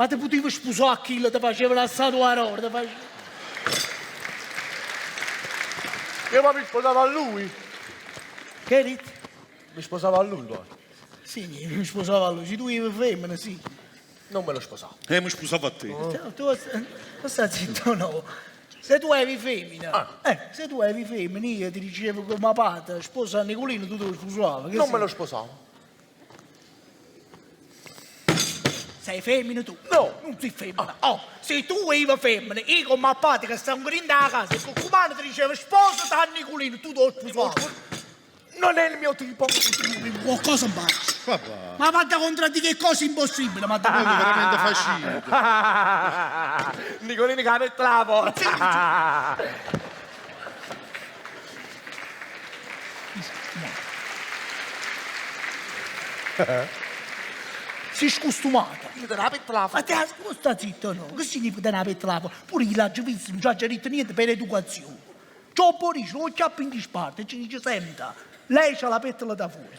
Ma te putive spusà a chillo, te faceva na statua d'oro, te faceva... Io poi mi sposavo a lui. Che hai detto? Mi sposavo a lui poi. Sì, mi sposavo a lui, si tu eri femmina, sì. Non me lo sposavo. E mi sposavo a te. Tu, tu, tu stai zitto no? Se tu eri femmina, eh, se tu eri femmina, io ti dicevo come padre, sposa a Nicolino, tu te lo sposavi. Che Non sì? me lo sposavo. Sei femmina tu? No. Non sei femmina. Oh, se tu eri femmina, io come padre che stavo in a casa e con comando ti dicevo sposati a Nicolino, tu te lo sposavi. Non è il mio tipo. Qualcosa in bacio. Papà, Ma vada contraddire che cosa impossibile, ma è veramente facile. Nicolino che la mette la porta. Sei scostumata. Io te la metto la Ma te la sta zitto no? Che significa una pettola? Pure io l'ho visto, non ci ha detto niente per educazione. C'ho Boris, lo chiappo in disparte e ci dice, senta, lei c'ha la pettola da fuori.